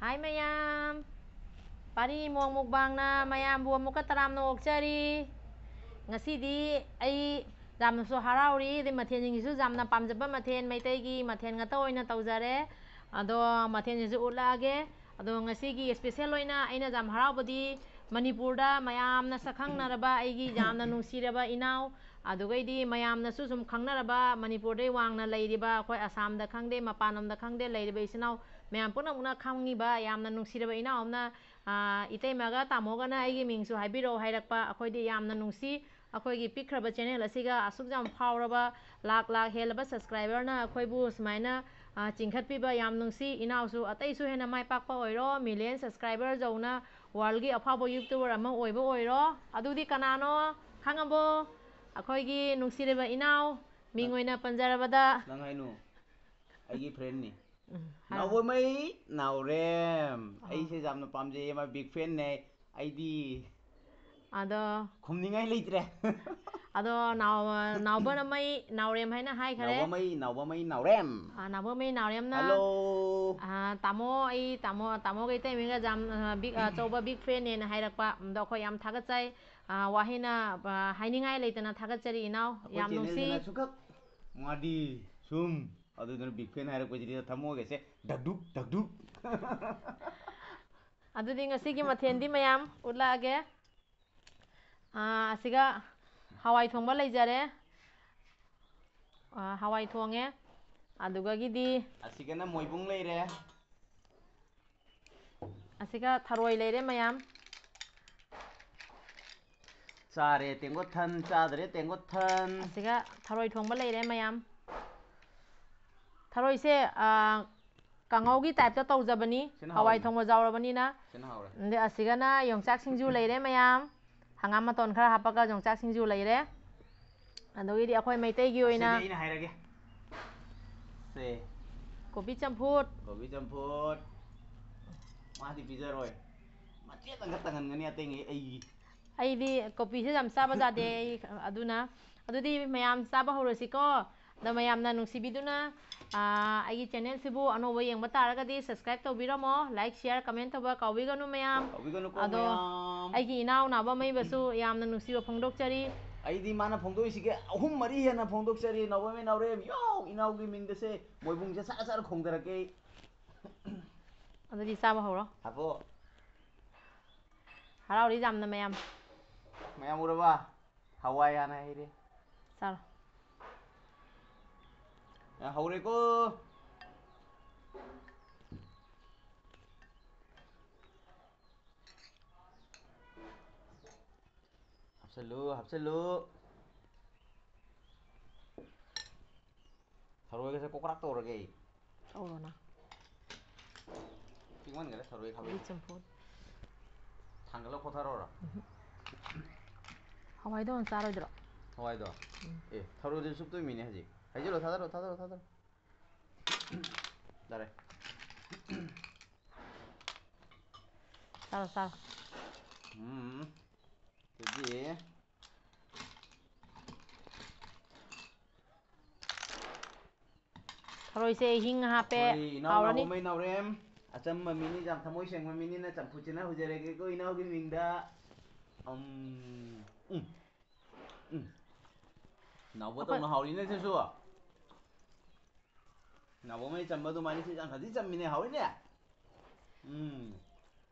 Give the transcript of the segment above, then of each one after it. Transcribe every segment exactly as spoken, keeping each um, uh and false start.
ꯍꯥꯏ ꯃꯌꯥꯝ, ꯄꯥꯔꯤ ꯏꯃꯣꯡ ꯃꯨꯛꯕꯥꯡꯅ ꯃꯌꯥꯝꯕꯨ ꯑꯃꯨꯛꯀ ꯇꯔꯥꯝꯅ ꯑꯣꯛꯆꯔꯤ꯫ ꯉꯁꯤꯗꯤ ꯑꯩ ꯌꯥꯝꯅꯁꯨ ꯍꯔꯥꯎꯔꯤ, ꯑꯗꯩ ꯃꯊꯦꯜꯁꯤꯡꯁꯤꯁꯨ ꯌꯥꯝꯅ ꯄꯥꯝꯖꯕ ꯃꯊꯦꯜ, ꯃꯩꯇꯩꯒꯤ ꯃꯊꯦꯜ ꯉꯥꯛꯇ ꯑꯣꯏꯅ ꯇꯧꯖꯔꯦ꯫ ꯑꯗꯣ ꯃꯊꯦꯜꯁꯤꯁꯨ ꯎꯠꯂꯛꯑꯒꯦ꯫ ꯑꯗꯣ ꯉꯁꯤꯒꯤ special ꯑꯣꯏꯅ ꯑꯩꯅ ꯌꯥꯝ ꯍꯔꯥꯎꯕꯗꯤ ꯃꯅꯤꯄꯨꯔꯗ ꯃꯌꯥꯝꯅ ꯁꯛꯈꯪꯅꯔꯕ ꯑꯩꯒꯤ ꯌꯥꯝꯅ ꯅꯨꯡꯁꯤꯔꯕ ꯏꯅꯥꯎ, ꯑꯗꯨꯒꯩꯗꯤ ꯃꯌꯥꯝꯅꯁꯨ ꯁꯨꯝ ꯈꯪꯅꯔꯕ ꯃꯅꯤꯄꯨꯔꯗꯩ ꯋꯥꯡꯅ ꯂꯩꯔꯤꯕ ꯑꯩꯈꯣꯏ ꯑꯁꯥꯝꯗ ꯈꯪꯗꯦ, ꯃꯄꯥꯟ ꯂꯝꯗ ꯈꯪꯗꯦ, ꯂꯩꯔꯤꯕ ꯏꯆꯤꯟ ꯏꯅꯥꯎ ꯃꯌꯥꯝ ꯄꯨꯝꯅꯃꯛꯅ ꯈꯪꯉꯤꯕ ꯌꯥꯝꯅ ꯅꯨꯡꯁꯤꯔꯕ ꯏꯅꯥꯎ ꯑꯃꯅ, ꯑꯥ, ꯏꯇꯩꯃꯒ ꯇꯥꯃꯣꯒꯅ ꯑꯩꯒꯤ ꯃꯤꯡꯁꯨ ꯍꯥꯏꯕꯤꯔꯛꯑꯣ ꯍꯥꯏꯔꯛꯄ꯫ ꯑꯩꯈꯣꯏꯗꯤ ꯌꯥꯝꯅ ꯅꯨꯡꯁꯤ꯫ ꯑꯩꯈꯣꯏꯒꯤ ꯄꯤꯛꯈ꯭ꯔꯕ channel ꯑꯁꯤꯒ ꯑꯁꯨꯛ ꯌꯥꯝ ꯐꯥꯎꯔꯕ, ꯂꯥꯛ ꯂꯥꯛ ꯍꯦꯜꯂꯕ subscriberꯅ ꯑꯩꯈꯣꯏꯕꯨ ꯁꯨꯃꯥꯏꯅ, ꯑꯥ, ꯆꯤꯡꯈꯠꯄꯤꯕ ꯌꯥꯝ ꯅꯨꯡꯁꯤ꯫ ꯏꯅꯥꯎꯁꯨ ꯑꯇꯩꯁꯨ ꯍꯦꯟꯅ ꯃꯥꯏ ꯄꯥꯛꯄ ꯑꯣꯏꯔꯣ, million subscriber ꯌꯧꯅ worldꯒꯤ ꯑꯐꯥꯎꯕ YouTuber ꯑꯃ ꯑꯣꯏꯕ ꯑꯣꯏꯔꯣ꯫ ꯑꯗꯨꯗꯤ ꯀꯅꯥꯅꯣ ꯈꯪꯉꯕꯣ? ꯑꯩꯈꯣꯏꯒꯤ ꯅꯨꯡꯁꯤꯔꯕ ꯏꯅꯥꯎ, ꯃꯤꯡ ꯅꯪ ꯑꯣꯏꯅ ꯄꯟꯖꯔꯕꯗ ꯅꯪ ꯍꯥꯏꯅꯨ, ꯑꯩꯒꯤ friendꯅꯤ꯫ ꯎꯝ, ꯍꯥꯏꯔꯣ꯫ ꯅꯥꯎꯕꯃꯩ ꯅꯥꯎꯔꯦꯝ꯫ ꯑꯍꯣ꯫ ꯑꯩꯁꯦ ꯌꯥꯝꯅ ꯄꯥꯝꯖꯩꯌꯦ, ꯃꯥ big fanꯅꯦ꯫ ꯑꯩꯗꯤ ꯑꯗꯣ ꯈꯨꯝꯅꯤꯡꯉꯥꯏ ꯂꯩꯇ꯭ꯔꯦ꯫ ꯑꯗꯣ ꯅꯥꯎ-, ꯅꯥꯎꯕꯅꯃꯩ ꯅꯥꯎꯔꯦꯝ ꯍꯥꯏꯅ ꯍꯥꯏꯈꯔꯦ꯫ ꯅꯥꯎꯕꯃꯩ, ꯅꯥꯎꯕꯃꯩ ꯅꯥꯎꯔꯦꯝ꯫ ꯑꯥ, ꯅꯥꯎꯕꯃꯩ ꯅꯥꯎꯔꯦꯝꯅ, hello꯫ ꯑꯥ, ꯇꯥꯃꯣ, ꯑꯩ ꯇꯥꯃꯣ, ꯇꯥꯃꯣꯒ ꯏꯇꯩꯃꯒ ꯌꯥꯝ, ꯑꯥ, big, ꯑꯥ, ꯑꯆꯧꯕ big fanꯅꯦꯅ ꯍꯥꯏꯔꯛꯄ꯫ ꯑꯗꯣ ꯑꯩꯈꯣꯏ ꯌꯥꯝ ꯊꯥꯒꯠꯆꯩ꯫ ꯑꯥ, ꯋꯥꯍꯩꯅ, ꯑꯥ, ꯍꯥꯏꯅꯤꯡꯉꯥꯏ ꯂꯩꯇꯅ ꯊꯥꯒꯠꯆꯔꯤ ꯏꯅꯥꯎ꯫ ꯑꯩꯈꯣꯏ ꯌꯥꯝ ꯅꯨꯡꯁꯤ꯫ Channelꯁꯤꯅ ꯁꯨꯡꯀꯛ ꯃꯥꯗꯤ ꯁꯨꯝ ꯑꯗꯨꯗꯨꯅ big fan ꯍꯥꯏꯔꯛꯄꯁꯤꯗꯤ ꯊꯃꯣꯏꯒꯁꯦ ꯗꯛꯗꯨꯛ ꯗꯛꯗꯨꯛ꯫ ꯑꯗꯨꯗꯤ ꯉꯁꯤꯒꯤ ꯃꯊꯦꯜꯗꯤ ꯃꯌꯥꯝ ꯎꯠꯂꯛꯑꯒꯦ꯫ ꯑꯥ, ꯑꯁꯤꯒ ꯍꯋꯥꯏ ꯊꯣꯡꯕ ꯂꯩꯖꯔꯦ꯫ ꯑꯥ, ꯍꯋꯥꯏ ꯊꯣꯡꯉꯦ꯫ ꯑꯗꯨꯒꯒꯤꯗꯤ ꯑꯁꯤꯒꯅ ꯃꯣꯏꯕꯨꯡ ꯂꯩꯔꯦ꯫ ꯑꯁꯤꯒ ꯊꯔꯣꯏ ꯂꯩꯔꯦ ꯃꯌꯥꯝ꯫ ꯆꯥꯔꯦ ꯇꯦꯡꯀꯣꯠ ꯊꯟ, ꯆꯥꯗ꯭ꯔꯦ ꯇꯦꯡꯀꯣꯠ ꯊꯟ꯫ ꯑꯁꯤꯒ ꯊꯔꯣꯏ ꯊꯣꯡꯕ ꯂꯩꯔꯦ ꯃꯌꯥꯝ꯫ ꯊꯔꯣꯏꯁꯦ, ꯑꯥ, ꯀꯥꯡꯉꯧꯒꯤ typeꯇ ꯇꯧꯖꯕꯅꯤ꯫ ꯁꯤꯅ ꯍꯋꯥꯏ ꯍꯥꯎꯔꯅꯤ꯫ ꯊꯣꯡꯕ ꯌꯥꯎꯔꯕꯅꯤꯅ꯫ ꯁꯤꯅ ꯍꯥꯎꯔꯦ꯫ ꯑꯗꯩ ꯑꯁꯤꯒꯅ ꯌꯣꯡꯆꯥꯛ ꯁꯤꯡꯖꯨ ꯂꯩꯔꯦ ꯃꯌꯥꯝ꯫ ꯍꯪꯒꯥꯝ ꯃꯇꯣꯟ ꯈꯔ ꯍꯥꯞꯄꯒ ꯌꯣꯡꯆꯥꯛ ꯁꯤꯡꯖꯨ ꯂꯩꯔꯦ꯫ ꯑꯗꯨꯒꯤꯗꯤ ꯑꯩꯈꯣꯏ ꯃꯩꯇꯩꯒꯤ ꯑꯣꯏꯅ ꯑꯁꯤꯗꯤ ꯑꯩꯅ ꯍꯥꯏꯔꯒꯦ꯫ ꯁꯦ꯫ ꯀꯣꯕꯤ ꯆꯝꯐꯨꯠ꯫ ꯀꯣꯕꯤ ꯆꯝꯐꯨꯠ꯫ ꯃꯥꯗꯤ ꯄꯤꯖꯔꯣꯏ꯫ ꯃꯆꯦꯠ ꯑꯃꯈꯛ ꯇꯪꯍꯟꯒꯅꯤ, ꯑꯇꯩꯉꯩ ꯑꯩꯒꯤ꯫ ꯑꯩꯗꯤ ꯀꯣꯕꯤꯁꯦ ꯌꯥꯝ ꯆꯥꯕ ꯌꯥꯗꯦ ꯑꯩ, ꯑꯗꯨꯅ꯫ ꯑꯗꯨꯗꯤ ꯃꯌꯥꯝ ꯆꯥꯕ ꯍꯧꯔꯁꯤꯀꯣ꯫ ꯑꯗꯣ ꯃꯌꯥꯝꯅ ꯅꯨꯡꯁꯤꯕꯤꯗꯨꯅ ꯑꯥ, ꯑꯩꯒꯤ channelꯁꯤꯕꯨ ꯑꯅꯧꯕ ꯌꯦꯡꯕ ꯇꯥꯔꯒꯗꯤ subscribe ꯇꯧꯕꯤꯔꯝꯃꯣ, like, share, comment ꯇꯧꯕ ꯀꯥꯎꯕꯤꯒꯅꯨ ꯃꯌꯥꯝ꯫ ꯀꯥꯎꯕꯤꯒꯅꯨꯀꯣ ꯑꯗꯣ ꯃꯌꯥꯝ꯫ ꯑꯩꯒꯤ ꯏꯅꯥꯎ ꯅꯥꯕ ꯃꯩꯕꯁꯨ ꯌꯥꯝꯅ ꯅꯨꯡꯁꯤꯕ ꯐꯣꯡꯗꯣꯛꯆꯔꯤ꯫ ꯑꯩꯗꯤ ꯃꯥꯅ ꯐꯣꯡꯗꯣꯛꯏꯁꯤꯒꯤ ꯑꯍꯨꯝ ꯃꯔꯤ ꯍꯦꯟꯅ ꯐꯣꯡꯗꯣꯛꯆꯔꯤ꯫ ꯅꯥꯎꯕ ꯃꯩ ꯅꯥꯎꯔꯦꯝ, ꯌꯣ! ꯏꯅꯥꯎꯒꯤ ꯃꯤꯡꯗꯁꯦ ꯃꯣꯏꯕꯨꯡꯁꯦ ꯁꯥꯔ ꯁꯥꯔ ꯈꯣꯡꯗꯔꯛꯀꯦ꯫ ꯑꯗꯨꯗꯤ ꯆꯥꯕ ꯍꯧꯔꯣ꯫ ꯍꯥꯞꯄꯣ꯫ ꯍꯔꯥꯎꯔꯤ ꯌꯥꯝꯅ ꯃꯌꯥꯝ꯫ ꯃꯌꯥꯝ ꯎꯔꯕ? ꯍꯋꯥꯏ ꯍꯥꯟꯅ ꯍꯩꯔꯦ꯫ ꯆꯥꯔꯣ꯫ ꯑ, ꯍꯧꯔꯦꯀꯣ꯫ ꯍꯥꯞꯆꯜꯂꯨ, ꯍꯥꯞꯆꯜꯂꯨ꯫ ꯊꯔꯣꯏꯒꯁꯦ ꯀꯣꯀ꯭ꯔꯥꯛ ꯇꯧꯔꯒꯦ ꯑꯩ꯫ ꯇꯧꯔꯣꯅ꯫ ꯄꯤꯛꯃꯟꯈꯔꯦ ꯊꯔꯣꯏ ꯈꯥꯕꯩ꯫ ꯀꯣꯕꯤ ꯆꯝꯐꯨꯠ꯫ ꯊꯥꯡꯒꯠꯂ ꯈꯣꯊꯔꯛꯑꯣꯔꯣ? ꯎꯝꯍꯨꯝ꯫ ꯍꯋꯥꯏꯗꯣ ꯍꯥꯟꯅ ꯆꯥꯔꯣꯏꯗ꯭ꯔꯣ? ꯍꯋꯥꯏꯗꯣ? ꯎꯝ꯫ ꯑꯦ, ꯊꯔꯣꯏꯗꯨ ꯆꯨꯞꯇꯣꯏꯃꯤꯅꯦ ꯍꯧꯖꯤꯛ꯫ ꯍꯩꯖꯤꯜꯂꯣ, ꯊꯥꯗꯔꯣ, ꯊꯥꯗꯔꯣ, ꯊꯥꯗꯔꯣ꯫ ꯌꯥꯔꯦ꯫ ꯆꯥꯔꯣ, ꯆꯥꯔꯣ꯫ ꯎꯝ꯫ ꯑꯗꯨꯗꯤ ꯊꯔꯣꯏꯁꯦ ꯑꯍꯤꯡ ꯍꯥꯞꯄꯦ, ꯑꯩꯈꯣꯏ ꯏꯅꯥꯎ ꯍꯥꯎꯔꯅꯤ꯫ ꯅꯥꯎꯕꯃꯩ ꯅꯥꯎꯔꯦꯝ, ꯑꯆꯝꯕ ꯃꯤꯅꯤ, ꯌꯥꯝ ꯊꯃꯣꯏ ꯁꯦꯡꯕ ꯃꯤꯅꯤꯅ ꯆꯝꯐꯨꯠꯁꯤꯅ ꯍꯧꯖꯔꯒꯦꯀꯣ ꯏꯅꯥꯎꯒꯤ ꯃꯤꯡꯗ꯫ ꯎꯝ, ꯎꯝ, ꯎꯝ꯫ ꯅꯥꯎꯕ ꯑꯩꯈꯣꯏ ꯇꯧꯅ ꯍꯥꯎꯔꯤꯅꯦ ꯁꯤꯁꯨ꯫ ꯅꯥꯎꯕꯃꯩ ꯆꯝꯕ ꯑꯗꯨꯃꯥꯏꯅ ꯁꯤ ꯌꯥꯝ ꯐꯖꯅ ꯆꯝꯃꯤꯅꯦ, ꯍꯥꯎꯔꯤꯅꯦ꯫ ꯎꯝ꯫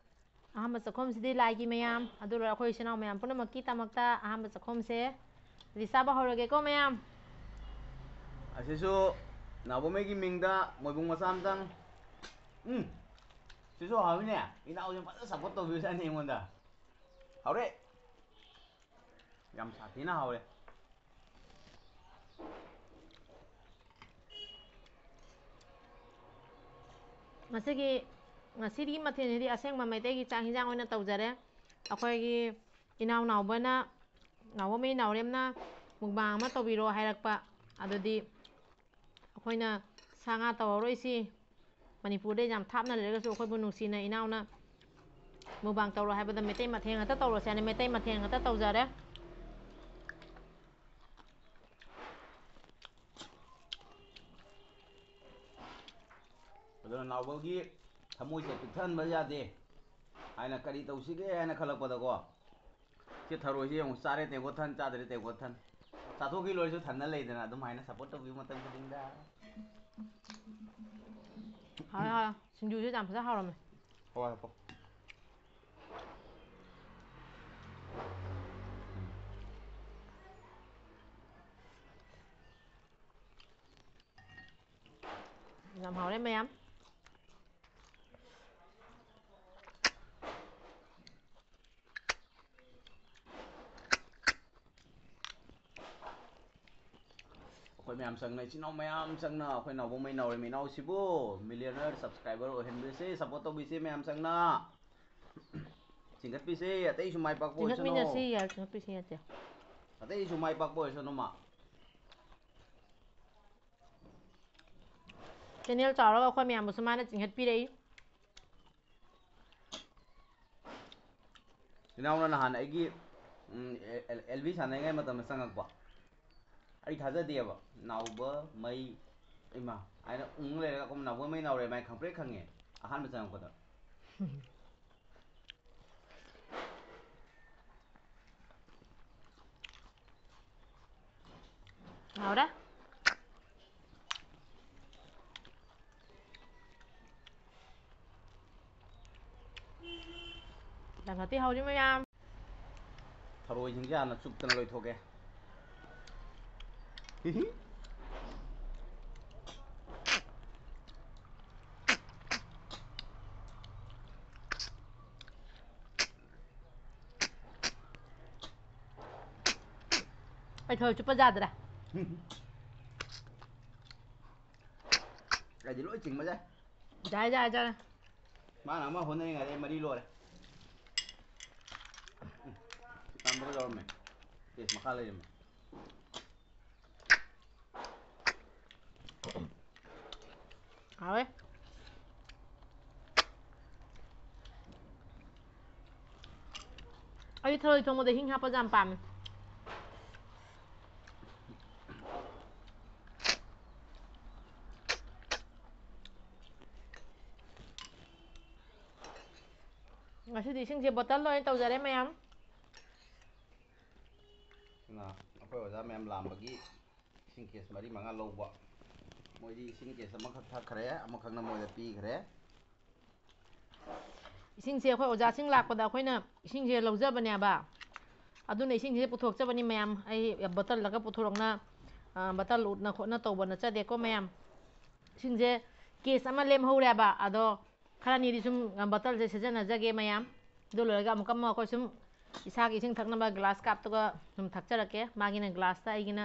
ꯑꯍꯥꯟꯕ ꯆꯥꯛꯈꯨꯝꯁꯤꯗꯤ ꯂꯥꯏꯒꯤ ꯃꯌꯥꯝ, ꯑꯗꯨ ꯂꯣꯏꯔ ꯑꯩꯈꯣꯏ ꯏꯆꯤꯟ ꯏꯅꯥꯎ ꯃꯌꯥꯝ ꯄꯨꯝꯅꯃꯛꯀꯤꯗꯃꯛꯇ ꯑꯍꯥꯟꯕ ꯆꯥꯛꯈꯨꯝꯁꯦ꯫ ꯑꯗꯨꯗꯤ ꯆꯥꯕ ꯍꯧꯔꯒꯦꯀꯣ ꯃꯌꯥꯝ꯫ ꯑꯁꯤꯁꯨ ꯅꯥꯎꯕꯃꯩꯒꯤ ꯃꯤꯡꯗ ꯃꯣꯏꯕꯨꯡ ꯃꯆꯥ ꯑꯃꯇꯪ꯫ ꯎꯝ, ꯁꯤꯁꯨ ꯍꯥꯎꯋꯤꯅꯦ꯫ ꯏꯅꯥꯎꯁꯦ ꯐꯖꯅ support ꯇꯧꯕꯤꯕꯖꯥꯠꯅꯤ ꯑꯩꯉꯣꯟꯗ꯫ ꯍꯥꯎꯔꯦ꯫ ꯌꯥꯝ ꯁꯥꯊꯤꯅ ꯍꯥꯎꯔꯦ꯫ ꯉꯁꯤꯒꯤ, ꯉꯁꯤꯒꯤ ꯃꯊꯦꯜꯁꯤꯗꯤ ꯑꯁꯦꯡꯕ ꯃꯩꯇꯩꯒꯤ ꯆꯥꯛ ꯍꯤꯟꯖꯥꯡ ꯑꯣꯏꯅ ꯇꯧꯖꯔꯦ꯫ ꯑꯩꯈꯣꯏꯒꯤ ꯏꯅꯥꯎ ꯅꯥꯎꯕꯅ, ꯅꯥꯎꯕꯃꯩ ꯅꯥꯎꯔꯦꯝꯅ mukbang ꯑꯃ ꯇꯧꯕꯤꯔꯣ ꯍꯥꯏꯔꯛꯄ꯫ ꯑꯗꯨꯗꯤ ꯑꯩꯈꯣꯏꯅ ꯁꯥ ꯉꯥ ꯇꯧꯔꯔꯣꯏꯁꯤ꯫ ꯃꯅꯤꯄꯨꯔꯗ ꯌꯥꯝ ꯊꯥꯞꯅ ꯂꯩꯔꯒꯁꯨ ꯑꯩꯈꯣꯏꯕꯨ ꯅꯨꯡꯁꯤꯅ ꯏꯅꯥꯎꯅ mukbang ꯇꯧꯔꯣ ꯍꯥꯏꯕꯗ ꯃꯩꯇꯩ ꯃꯊꯦꯜ ꯉꯥꯛꯇ ꯇꯧꯔꯁꯦ ꯍꯥꯏꯅ ꯃꯩꯇꯩ ꯃꯊꯦꯜ ꯉꯥꯛꯇ ꯇꯧꯖꯔꯦ꯫ ꯑꯗꯨꯅ ꯅꯥꯎꯕꯒꯤ ꯊꯃꯣꯏꯁꯦ ꯄꯤꯛꯊꯍꯟꯕ ꯌꯥꯗꯦ ꯍꯥꯏꯅ ꯀꯔꯤ ꯇꯧꯁꯤꯒꯦ ꯍꯥꯏꯅ ꯈꯜꯂꯛꯄꯗꯀꯣ, ꯁꯤ ꯊꯔꯣꯏꯁꯤ ꯌꯦꯡꯉꯨ, ꯆꯥꯔꯦ ꯇꯦꯡꯀꯣꯠ ꯊꯟ, ꯆꯥꯗ꯭ꯔꯦ ꯇꯦꯡꯀꯣꯠ ꯊꯟ꯫ ꯆꯥꯊꯣꯛꯈꯤ ꯂꯣꯏꯔꯁꯨ ꯊꯟꯅ ꯂꯩꯗꯅ, ꯑꯗꯨꯝ ꯍꯥꯏꯅ ꯁꯞꯄꯣꯔꯠ ꯇꯧꯕꯤꯌꯨ ꯃꯇꯝ ꯈꯨꯗꯤꯡꯗ꯫ ꯍꯥꯎꯔꯦ, ꯍꯥꯎꯔꯦ꯫ ꯁꯤꯡꯖꯨꯁꯦ ꯌꯥꯝ ꯐꯖꯅ ꯍꯥꯎꯔꯝꯃꯦ꯫ ꯍꯋꯥꯏ ꯍꯥꯞꯄꯣ꯫ ꯌꯥꯝ ꯍꯥꯎꯔꯦ ꯃꯌꯥꯝ꯫ ꯑꯩꯈꯣꯏ ꯃꯌꯥꯝ ꯆꯪꯅ, ꯏꯆꯤꯟ ꯏꯅꯥꯎ ꯃꯌꯥꯝ ꯆꯪꯅ ꯑꯩꯈꯣꯏ ꯅꯥꯎꯕꯣꯡ ꯃꯩ ꯅꯥꯎꯔꯦꯝ ꯏꯅꯥꯎꯁꯤꯕꯨ ꯃꯤꯂꯤꯌꯅꯔ ꯁꯕꯁꯀ꯭ꯔꯥꯏꯕꯔ ꯑꯣꯏꯍꯟꯕꯤꯁꯦ, ꯁꯞꯄꯣꯔꯠ ꯇꯧꯕꯤꯁꯦ ꯃꯌꯥꯝ ꯆꯪꯅ꯫ ꯆꯤꯡꯈꯠꯄꯤꯁꯦ, ꯑꯇꯩꯁꯨ ꯃꯥꯏ ꯄꯥꯛꯄ ꯑꯣꯏꯁꯅꯨ꯫ ꯆꯤꯡꯈꯠꯃꯤꯟꯅꯁꯤ ꯌꯥꯏ, ꯆꯤꯡꯈꯠꯄꯤꯁꯤ ꯅꯠꯇꯦ꯫ ꯑꯇꯩꯁꯨ ꯃꯥꯏ ꯄꯥꯛꯄ ꯑꯣꯏꯁꯅꯨ ꯃꯥ꯫ ꯆꯦꯅꯦꯜ ꯆꯥꯎꯔꯒ ꯑꯩꯈꯣꯏ ꯃꯌꯥꯝꯕꯨꯁꯨ ꯃꯥꯅ ꯆꯤꯡꯈꯠꯄꯤꯔꯛꯏ꯫ ꯏꯅꯥꯎꯅ ꯅꯍꯥꯟ ꯑꯩꯒꯤ, ꯎꯝ, ꯑꯦ-, ꯑꯦꯜ-, ꯑꯦꯜ ꯕꯤ ꯁꯥꯟꯅꯔꯤꯉꯩ ꯃꯇꯝꯗ ꯆꯪꯉꯛꯄ꯫ ꯑꯩ ꯊꯥꯖꯗꯦꯕ꯫ ꯅꯥꯎꯕ ꯃꯩ, ꯏꯃꯥ ꯍꯥꯏꯅ ꯎꯪ ꯂꯩꯔꯒ ꯑꯩꯈꯣꯏ ꯅꯥꯎꯕ ꯃꯩ ꯅꯥꯎꯔꯦꯝ ꯍꯥꯏ ꯈꯪꯄ꯭ꯔꯦꯛ ꯈꯪꯉꯦ ꯑꯍꯥꯟꯕ ꯆꯪꯉꯛꯄꯗ꯫ ꯍꯥꯎꯔꯦ꯫ ꯂꯪꯈꯠꯇꯤ ꯍꯧꯔꯤ ꯃꯌꯥꯝ꯫ ꯊꯔꯣꯏꯁꯤꯡꯁꯦ ꯍꯥꯟꯅ ꯆꯨꯞꯇꯅ ꯂꯣꯏꯊꯣꯛꯀꯦ꯫ ꯑꯩ ꯊꯔꯣꯏ ꯆꯨꯞꯄ ꯌꯥꯗ꯭ꯔꯦ꯫ ꯑꯩꯗꯤ ꯂꯣꯏ ꯆꯤꯡꯕ ꯌꯥꯏ꯫ ꯌꯥꯏ, ꯌꯥꯏ, ꯌꯥꯏ꯫ ꯃꯥꯅ ꯑꯃ ꯍꯣꯠꯅꯔꯤꯉꯩꯗ ꯑꯩ ꯃꯔꯤ ꯂꯣꯏꯔꯦ꯫ ꯎꯝ, ꯇꯝꯕꯒ ꯌꯥꯎꯔꯝꯃꯦ꯫ ꯑꯦ, ꯃꯈꯥ ꯂꯩꯔꯝꯃꯦ꯫ ꯍꯥꯎꯋꯦ꯫ ꯑꯩ ꯊꯔꯣꯏ ꯊꯣꯡꯕꯗ ꯍꯤꯡ ꯍꯥꯞꯄꯁꯦ ꯌꯥꯝ ꯄꯥꯝꯃꯦ꯫ ꯉꯁꯤꯗꯤ ꯏꯁꯤꯡꯁꯦ ꯕꯣꯇꯜ ꯂꯣꯏꯅ ꯇꯧꯖꯔꯦ ꯃꯌꯥꯝ꯫ ꯁꯤꯅ ꯑꯩꯈꯣꯏ ꯑꯣꯖꯥ ꯃꯌꯥꯝ ꯂꯥꯛꯑꯝꯕꯒꯤ ꯏꯁꯤꯡ ꯀꯦꯁ ꯃꯔꯤ ꯃꯉꯥ ꯂꯧꯕ꯫ ꯃꯣꯏꯗꯤ ꯏꯁꯤꯡ ꯀꯦꯁ ꯑꯃꯈꯛ ꯊꯛꯈ꯭ꯔꯦ, ꯑꯃꯈꯛꯅ ꯃꯣꯏꯗ ꯄꯤꯈ꯭ꯔꯦ꯫ ꯏꯁꯤꯡꯁꯦ ꯑꯩꯈꯣꯏ ꯑꯣꯖꯥꯁꯤꯡ ꯂꯥꯛꯄꯗ ꯑꯩꯈꯣꯏꯅ ꯏꯁꯤꯡꯁꯦ ꯂꯧꯖꯕꯅꯦꯕ꯫ ꯑꯗꯨꯅ ꯏꯁꯤꯡꯁꯦ ꯄꯨꯊꯣꯛꯆꯕꯅꯤ ꯃꯌꯥꯝ꯫ ꯑꯩ ꯕꯣꯇꯜꯗꯒ ꯄꯨꯊꯣꯔꯛꯅ, ꯑ, ꯕꯣꯇꯜ ꯎꯠꯅ ꯈꯣꯠꯅ ꯇꯧꯕ ꯅꯠꯆꯗꯦꯀꯣ ꯃꯌꯥꯝ꯫ ꯏꯁꯤꯡꯁꯦ ꯀꯦꯁ ꯑꯃ ꯂꯦꯝꯍꯧꯔꯦꯕ꯫ ꯑꯗꯣ ꯈꯔꯅꯤꯗꯤ ꯁꯨꯝ ꯕꯣꯇꯜꯁꯦ ꯁꯤꯖꯤꯟꯅꯖꯒꯦ ꯃꯌꯥꯝ꯫ ꯑꯗꯨ ꯂꯣꯏꯔꯒ ꯑꯃꯨꯛꯀ ꯑꯃꯨꯛ ꯑꯩꯈꯣꯏ ꯁꯨꯝ ꯏꯁꯥꯒꯤ ꯏꯁꯤꯡ ꯊꯛꯅꯕ ꯒ꯭ꯂꯥꯁ ꯀꯥꯞꯇꯨꯒ ꯁꯨꯝ ꯊꯛꯆꯔꯛꯀꯦ꯫ ꯃꯥꯒꯤꯅ ꯒ꯭ꯂꯥꯁꯇ, ꯑꯩꯒꯤꯅ,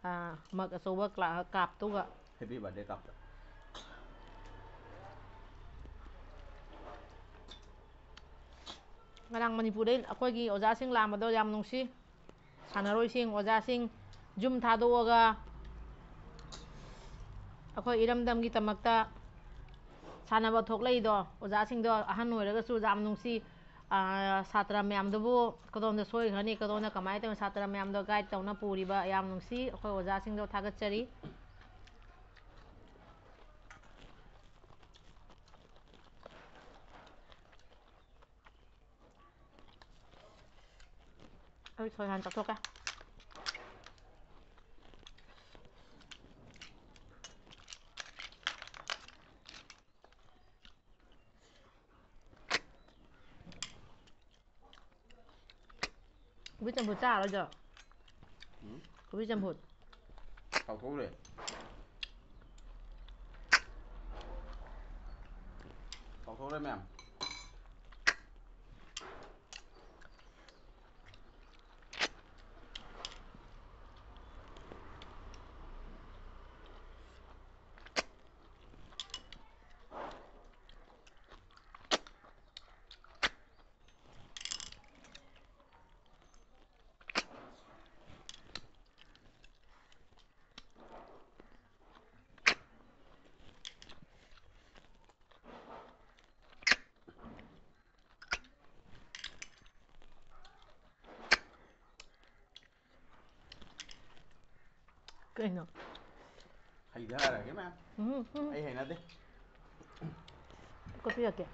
ꯑ, ꯃꯒ ꯑꯆꯧꯕ ꯀ꯭ꯂꯥ-, ꯀꯥꯞꯇꯨꯒ꯫ Happy birthday ꯀꯥꯞꯇ꯫ ꯉꯔꯥꯡ ꯃꯅꯤꯄꯨꯔꯗꯩ ꯑꯩꯈꯣꯏꯒꯤ ꯑꯣꯖꯥꯁꯤꯡ ꯂꯥꯛꯑꯝꯕꯗꯣ ꯌꯥꯝ ꯅꯨꯡꯁꯤ꯫ ꯁꯥꯟꯅꯔꯣꯏꯁꯤꯡ, ꯑꯣꯖꯥꯁꯤꯡ ꯌꯨꯝ ꯊꯥꯗꯣꯛꯑꯒ ꯑꯩꯈꯣꯏ ꯏꯔꯝꯗꯝꯒꯤꯗꯃꯛꯇ ꯁꯥꯟꯅꯕ ꯊꯣꯛꯂꯛꯏꯗꯣ, ꯑꯣꯖꯥꯁꯤꯡꯗꯣ ꯑꯍꯟ ꯑꯣꯏꯔꯒꯁꯨ ꯌꯥꯝ ꯅꯨꯡꯁꯤ꯫ ꯑꯥ, ꯁꯥꯇ꯭ꯔ ꯃꯌꯥꯝꯗꯨꯕꯨ ꯀꯗꯣꯝꯗ ꯁꯣꯏꯈ꯭ꯔꯅꯤ, ꯀꯗꯣꯝꯗ ꯀꯃꯥꯏꯅ ꯇꯧꯅ ꯁꯥꯇ꯭ꯔ ꯃꯌꯥꯝꯗꯣ ꯒꯥꯏꯗ ꯇꯧꯅ ꯄꯨꯔꯤꯕ ꯌꯥꯝ ꯅꯨꯡꯁꯤ꯫ ꯑꯩꯈꯣꯏ ꯑꯣꯖꯥꯁꯤꯡꯗꯣ ꯊꯥꯒꯠꯆꯔꯤ꯫ ꯑꯩ ꯁꯣꯏ ꯍꯥꯟꯅ ꯆꯠꯊꯣꯛꯀꯦ꯫ ꯀꯣꯕꯤ ꯆꯝꯐꯨꯠ ꯆꯥꯔꯣꯏꯗ꯭ꯔꯣ? ꯎꯝ? ꯀꯣꯕꯤ ꯆꯝꯐꯨꯠ꯫ ꯇꯥꯎꯊꯣꯛꯎꯔꯦ꯫ ꯇꯥꯎꯊꯣꯛꯎꯔꯦ ꯃꯌꯥꯝ꯫ ꯀꯩꯅꯣ? ꯍꯩꯊꯔꯒꯦ ꯃꯌꯥꯝ꯫ ꯎꯝ, ꯎꯝ꯫ ꯑꯩ ꯍꯩꯅꯗꯦ꯫ ꯀꯣꯠꯄꯤꯔꯛꯀꯦ꯫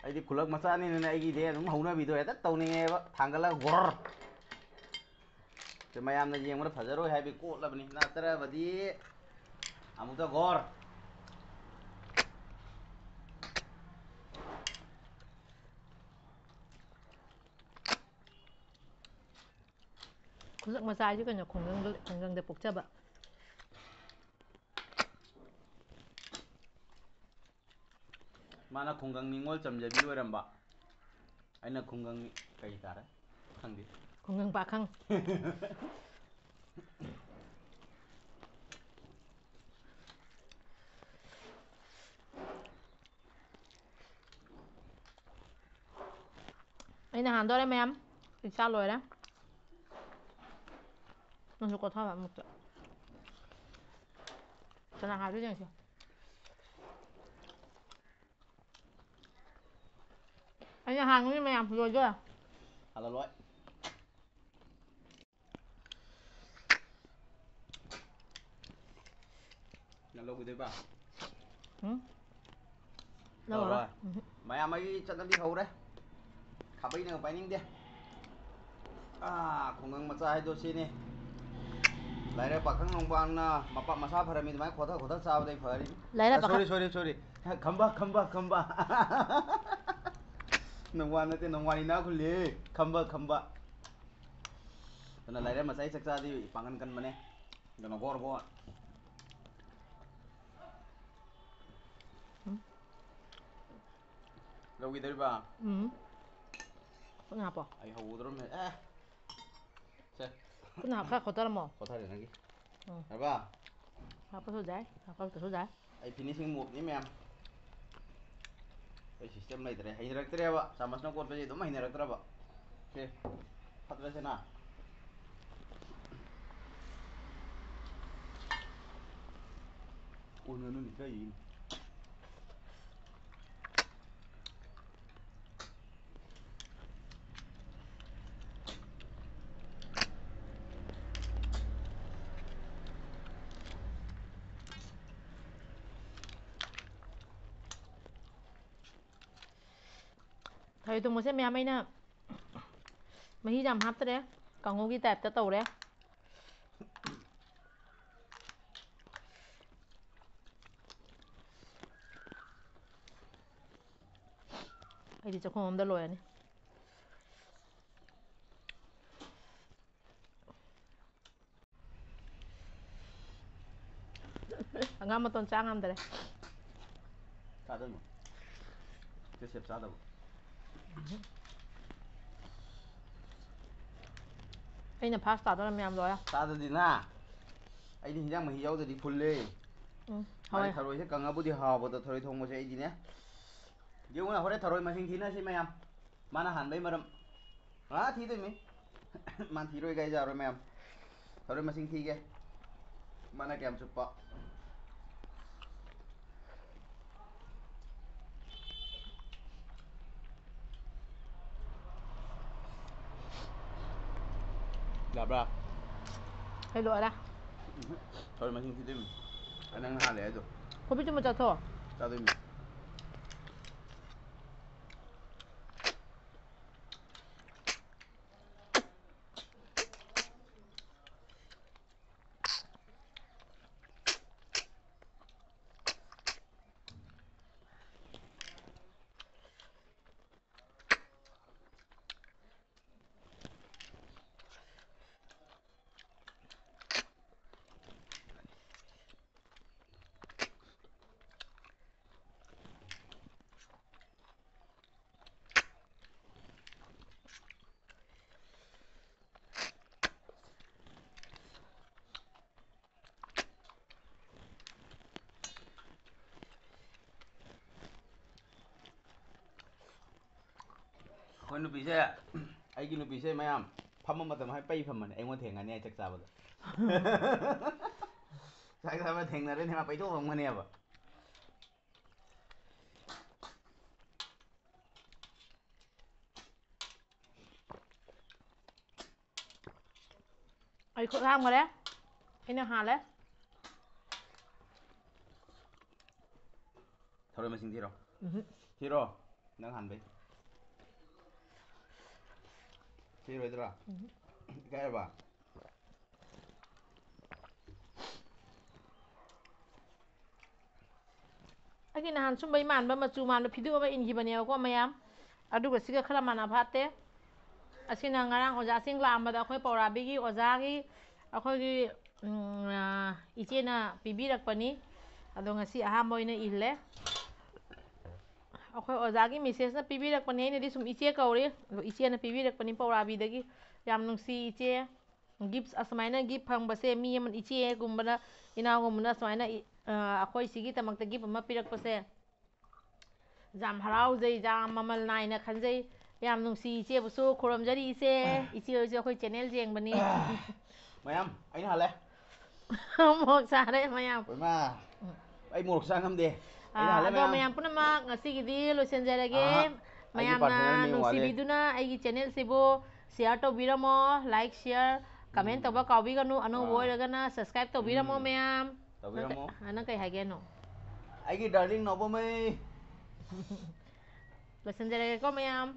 ꯑꯩꯗꯤ ꯈꯨꯂꯛ ꯃꯆꯥꯅꯤꯅꯅꯦ, ꯑꯩꯒꯤꯗꯤ ꯑꯗꯨꯝ ꯍꯧꯅꯕꯤꯗꯣ ꯍꯦꯛꯇ ꯇꯧꯅꯤꯡꯉꯦꯕ, ꯊꯥꯡꯒꯠꯂꯒ ꯒꯣꯔ꯫ ꯁꯦ, ꯃꯌꯥꯝꯅ ꯌꯦꯡꯕꯗ ꯐꯖꯔꯣꯏ ꯍꯥꯏꯕꯒꯤ ꯀꯣꯠꯂꯕꯅꯤ, ꯅꯠꯇ꯭ꯔꯕꯗꯤ ꯑꯃꯨꯛꯇ ꯒꯣꯔ꯫ ꯈꯨꯂꯛ ꯃꯆꯥ ꯍꯥꯏꯁꯦ ꯀꯩꯅꯣ? ꯈꯨꯡꯒꯪꯗ, ꯈꯨꯡꯒꯪꯗ ꯄꯣꯛꯆꯕ꯫ ꯃꯥꯅ ꯈꯨꯡꯒꯪ ꯅꯤꯉꯣꯜ ꯆꯝꯖꯕꯤ ꯑꯣꯏꯔꯝꯕ, ꯑꯩꯅ ꯈꯨꯡꯒꯪ ꯀꯩ ꯇꯥꯔꯦ? ꯈꯪꯗꯦ꯫ ꯈꯨꯡꯒꯪ ꯄꯥꯈꯪ꯫ ꯑꯩꯅ ꯍꯥꯟꯗꯣꯔꯦ ꯃꯌꯥꯝ, ꯏꯆꯥ ꯂꯣꯏꯔꯦ꯫ ꯅꯪꯁꯨ ꯀꯣꯊꯕ ꯑꯃꯨꯛꯇ꯫ ꯀꯅꯥ ꯍꯥꯏꯕ ꯌꯦꯡꯁꯤ꯫ ꯑꯩꯅ ꯍꯥꯟꯒꯅꯤ ꯃꯌꯥꯝ, ꯂꯣꯏꯗꯣꯔꯦ꯫ ꯍꯜꯂ ꯂꯣꯏ꯫ ꯅꯪ ꯂꯧꯈꯤꯗꯣꯏꯕ? ꯎꯝ? ꯂꯧꯔꯣꯏ꯫ ꯂꯧꯔꯣꯏ? ꯎꯝ꯫ ꯃꯌꯥꯝ ꯑꯩꯒꯤ ꯆꯠꯅꯕꯤ ꯍꯧꯔꯦ꯫ ꯈꯥꯕꯩꯅꯒ ꯄꯥꯏꯅꯤꯡꯗꯦ꯫ ꯑꯥ, ꯈꯨꯡꯒꯪ ꯃꯆꯥ ꯍꯥꯏꯗꯣ ꯁꯤꯅꯤ꯫ ꯂꯥꯏꯔ ꯄꯥꯈꯪ ꯅꯣꯡꯄꯥꯡꯅ ꯃꯄꯥ ꯃꯁꯥ ꯐꯔꯝꯃꯤ ꯑꯗꯨꯃꯥꯏꯅ ꯈꯣꯊ ꯈꯣꯊ ꯆꯥꯕꯗꯩ ꯐꯔꯤꯅꯤ꯫ ꯂꯥꯏꯔ ꯑ, ꯄꯥꯈꯪ sorry, sorry, sorry꯫ ꯈꯝꯕ, ꯈꯝꯕ, ꯈꯝꯕ꯫ ꯅꯣꯡꯋꯥ ꯅꯠꯇꯦ, ꯅꯣꯡꯋꯥꯅꯤ ꯏꯅꯥꯛ ꯈꯨꯜꯂꯤ꯫ ꯈꯝꯕ, ꯈꯝꯕ꯫ ꯑꯗꯨꯅ ꯂꯥꯏꯔ ꯃꯆꯥ ꯆꯥꯛ ꯆꯥꯗꯤ ꯄꯥꯡꯒꯟ ꯀꯟꯕꯅꯦ꯫ ꯑꯗꯨꯅ ꯒꯣꯔ ꯒꯣꯔ꯫ ꯎꯝ꯫ ꯂꯧꯈꯤꯗꯣꯔꯤꯕ? ꯎꯝ꯫ ꯈꯨꯠꯅ ꯍꯥꯞꯄꯣ꯫ ꯑꯩ ꯍꯧꯒꯗꯧꯔꯝꯃꯦ꯫ ꯑꯦ꯫ ꯁꯦ꯫ ꯈꯨꯠꯅ ꯍꯥꯞꯈ꯭ꯔ ꯈꯣꯠꯇꯔꯝꯃꯣ꯫ ꯈꯣꯠꯊꯔꯦ ꯅꯪꯒꯤ꯫ ꯎꯝ꯫ ꯌꯥꯔꯕ? ꯍꯥꯞꯄꯁꯨ ꯌꯥꯏ, ꯍꯥꯞꯄꯛꯇꯁꯨ ꯌꯥꯏ꯫ ꯑꯩ finishing move ꯅꯤ ꯃꯌꯥꯝ꯫ ꯑꯩ system ꯂꯩꯇ꯭ꯔꯦ꯫ ꯍꯩꯅꯔꯛꯇ꯭ꯔꯦꯕ꯫ ꯆꯥꯃꯁꯅ ꯀꯣꯠꯄꯁꯦ ꯑꯗꯨꯝ ꯍꯩꯅꯔꯛꯇ꯭ꯔꯕ꯫ ꯁꯦ꯫ ꯐꯠꯇ꯭ꯔꯁꯦꯅ꯫ ꯀꯣꯟꯅꯅꯨꯅꯦ, ꯀꯔꯤꯒꯤꯅꯣ? ꯊꯔꯣꯏ ꯊꯣꯡꯕꯁꯦ ꯃꯌꯥꯝ ꯑꯩꯅ ꯃꯍꯤ ꯌꯥꯝ ꯍꯥꯞꯇ꯭ꯔꯦ, ꯀꯥꯡꯉꯧꯒꯤ ꯇꯥꯏꯞꯇ ꯇꯧꯔꯦ꯫ ꯑꯩꯗꯤ ꯆꯥꯛꯈꯨꯝ ꯑꯝꯗ ꯂꯣꯏꯔꯅꯤ꯫ ꯍꯪꯒꯥꯝ ꯃꯇꯣꯟ ꯆꯥ ꯉꯝꯗꯔꯦ꯫ ꯆꯥꯗꯣꯏꯅꯣ? ꯖꯣꯁꯦꯞ ꯆꯥꯗꯕ꯫ ꯑꯩꯅ ꯐꯥꯔꯁ ꯇꯥꯗꯣꯔꯦ ꯃꯌꯥꯝ ꯂꯣꯏꯔꯦ꯫ ꯆꯥꯗꯗꯤꯅ꯫ ꯑꯩꯗꯤ ꯍꯤꯟꯖꯥꯡ ꯃꯍꯤ ꯌꯥꯎꯗꯗꯤ ꯐꯨꯜꯂꯦ꯫ ꯎꯝ, ꯃꯥꯅꯦ, ꯍꯥꯎꯋꯦ꯫ ꯊꯔꯣꯏꯁꯦ ꯀꯪꯉꯕꯨꯗꯤ ꯍꯥꯎꯕꯗꯣ, ꯊꯔꯣꯏ ꯊꯣꯡꯕꯁꯦ ꯑꯩꯗꯤꯅꯦ꯫ ꯌꯦꯡꯉꯨꯅꯦ, ꯍꯣꯔꯦꯟ ꯊꯔꯣꯏ ꯃꯁꯤꯡ ꯊꯤꯅꯁꯤ ꯃꯌꯥꯝ꯫ ꯃꯥꯅ ꯍꯥꯟꯕꯩ ꯃꯔꯝ꯫ ꯃꯥ ꯊꯤꯗꯣꯏꯃꯤ꯫ ꯃꯥ ꯊꯤꯔꯣꯏ ꯀꯥꯏ ꯌꯥꯔꯣꯏ ꯃꯌꯥꯝ꯫ ꯊꯔꯣꯏ ꯃꯁꯤꯡ ꯊꯤꯒꯦ꯫ ꯃꯥꯅ ꯀꯌꯥꯝ ꯆꯨꯞꯄ꯫ ꯌꯥꯕ꯭ꯔꯥ? ꯑꯩ ꯂꯣꯏꯔꯦ꯫ ꯎꯝ꯫ ꯊꯔꯣꯏ ꯃꯁꯤꯡ ꯊꯤꯗꯣꯏꯃꯤ꯫ ꯑ, ꯅꯪꯅ ꯍꯥꯜꯂꯦ ꯍꯥꯏꯗꯣ꯫ ꯀꯣꯕꯤ ꯆꯨꯝꯕ ꯆꯥꯊꯣꯛꯑꯣ꯫ ꯆꯥꯗꯣꯏꯃꯤ꯫ ꯑꯩꯈꯣꯏ ꯅꯨꯄꯤꯁꯦ, ꯑꯩꯒꯤ ꯅꯨꯄꯤꯁꯦ ꯃꯌꯥꯝ ꯐꯝꯕ ꯃꯇꯝ ꯍꯥꯏ ꯄꯩ ꯐꯝꯕꯅꯦ, ꯑꯩꯉꯣꯟꯗ ꯊꯦꯡꯅꯅꯤ ꯑꯩ ꯆꯥꯛ ꯆꯥꯕꯗ꯫ ꯆꯥꯛ ꯆꯥꯕ ꯊꯦꯡꯅꯔꯅꯤ ꯃꯥ ꯄꯩꯊꯣꯛ ꯐꯝꯒꯅꯦꯕ꯫ ꯑꯩ ꯈꯨꯠ ꯍꯥꯝꯈꯔꯦ꯫ ꯑꯩꯅ ꯍꯥꯜꯂꯦ꯫ ꯊꯔꯣꯏ ꯃꯁꯤꯡ ꯊꯤꯔꯣ꯫ ꯎꯝꯍꯨꯝ꯫ ꯊꯤꯔꯣ꯫ ꯅꯪ ꯍꯥꯟꯕꯩ꯫ ꯁꯤꯔꯣꯏꯗ꯭ꯔꯥ? ꯎꯝ꯫ ꯏꯀꯥꯏꯔꯕ? ꯑꯩꯒꯤ ꯅꯍꯥꯟ ꯁꯨꯝꯕ ꯏꯃꯥꯟꯕ ꯃꯆꯨ ꯃꯥꯟꯕ ꯐꯤꯗꯨ ꯑꯃ ꯏꯟꯈꯤꯕꯅꯦꯕꯀꯣ ꯃꯌꯥꯝ꯫ ꯑꯗꯨꯒ ꯁꯤꯒ ꯈꯔ ꯃꯥꯟꯅ ꯐꯥꯠꯇꯦ꯫ ꯑꯁꯤꯅ ꯉꯔꯥꯡ ꯑꯣꯖꯥꯁꯤꯡ ꯂꯥꯛꯑꯝꯕꯗ ꯑꯩꯈꯣꯏ ꯄꯧꯔꯥꯕꯤꯒꯤ ꯑꯣꯖꯥꯒꯤ ꯑꯩꯈꯣꯏꯒꯤ, ꯎꯝ, ꯑ, ꯏꯆꯦꯅ ꯄꯤꯕꯤꯔꯛꯄꯅꯤ꯫ ꯑꯗꯣ ꯉꯁꯤ ꯑꯍꯥꯟꯕ ꯑꯣꯏꯅ ꯏꯜꯂꯦ꯫ ꯑꯩꯈꯣꯏ ꯑꯣꯖꯥꯒꯤ ꯃꯤꯁꯦꯁꯅ ꯄꯤꯕꯤꯔꯛꯄꯅꯤ꯫ ꯑꯩꯅꯗꯤ ꯁꯨꯝ ꯏꯆꯦ ꯀꯧꯔꯤ꯫ ꯑꯗꯣ ꯏꯆꯦꯅ ꯄꯤꯕꯤꯔꯛꯄꯅꯤ ꯄꯧꯔꯥꯕꯤꯗꯒꯤ꯫ ꯌꯥꯝ ꯅꯨꯡꯁꯤ ꯏꯆꯦ꯫ ꯒꯤꯐ ꯑꯁꯨꯃꯥꯏꯅ ꯒꯤꯐ ꯐꯪꯕꯁꯦ ꯃꯤ ꯑꯃ ꯏꯆꯦꯒꯨꯝꯕꯅ, ꯏꯅꯥꯎꯒꯨꯝꯕꯅ ꯁꯨꯃꯥꯏꯅ ꯏ-, ꯑ, ꯑꯩꯈꯣꯏ ꯁꯤꯒꯤ ꯗꯃꯛꯇ ꯒꯤꯐ ꯑꯃ ꯄꯤꯔꯛꯄꯁꯦ ꯌꯥꯝ ꯍꯔꯥꯎꯖꯩ, ꯌꯥꯝ ꯃꯃꯜ ꯅꯥꯏꯅ ꯈꯟꯖꯩ꯫ ꯌꯥꯝ ꯅꯨꯡꯁꯤ ꯏꯆꯦꯕꯨꯁꯨ꯫ ꯈꯨꯔꯨꯝꯖꯔꯤ ꯏꯆꯦ꯫ ꯏꯆꯦ ꯍꯣꯏꯁꯦ ꯑꯩꯈꯣꯏ ꯆꯦꯅꯦꯜ ꯌꯦꯡꯕꯅꯤ꯫ ꯃꯌꯥꯝ, ꯑꯩꯅ ꯍꯜꯂꯦ꯫ ꯃꯣꯔꯣꯛ ꯆꯥꯔꯦ ꯃꯌꯥꯝ꯫ ꯍꯣꯏꯃꯥ, ꯑꯩ ꯃꯣꯔꯣꯛ ꯆꯥ ꯉꯝꯗꯦ꯫ ꯑꯩꯅ ꯑꯥ, ꯍꯜꯂꯦ ꯑꯗꯣ ꯃꯌꯥꯝ꯫ ꯃꯌꯥꯝ ꯄꯨꯝꯅꯃꯛ ꯉꯁꯤꯒꯤꯗꯤ ꯂꯣꯏꯁꯤꯟꯖꯔꯒꯦ꯫ ꯑꯍꯥ, ꯑꯩꯒꯤ ꯃꯌꯥꯝꯅ ꯄꯥꯔꯁꯣꯅꯦꯜ ꯃꯤ ꯋꯥꯠꯂꯤ꯫ ꯅꯨꯡꯁꯤꯕꯤꯗꯨꯅ ꯑꯩꯒꯤ ꯆꯦꯅꯦꯜꯁꯤꯕꯨ ꯁꯤꯌꯥꯔ ꯇꯧꯕꯤꯔꯝꯃꯣ, ꯂꯥꯏꯛ, ꯁꯤꯌꯥꯔ, ꯀꯃꯦꯟ ꯎꯝ꯫ ꯇꯧꯕ ꯀꯥꯎꯕꯤꯒꯅꯨ꯫ ꯑꯅꯧꯕ ꯑꯥ꯫ ꯑꯣꯏꯔꯒꯅ ꯁꯕꯁꯀ꯭ꯔꯥꯏꯕ ꯇꯧꯕꯤꯔꯝꯃꯣ ꯎꯝ꯫ ꯃꯌꯥꯝ꯫ ꯇꯧꯕꯤꯔꯝꯃꯣ꯫ ꯅꯪ ꯀ-, ꯅꯪ ꯀꯩ ꯍꯥꯏꯒꯦ ꯍꯥꯏꯅꯣ? ꯑꯩꯒꯤ ꯗꯥꯔꯂꯤꯡ ꯅꯥꯎꯕꯝꯃꯩ꯫ ꯂꯣꯏꯁꯤꯟꯖꯔꯒꯦꯀꯣ ꯃꯌꯥꯝ꯫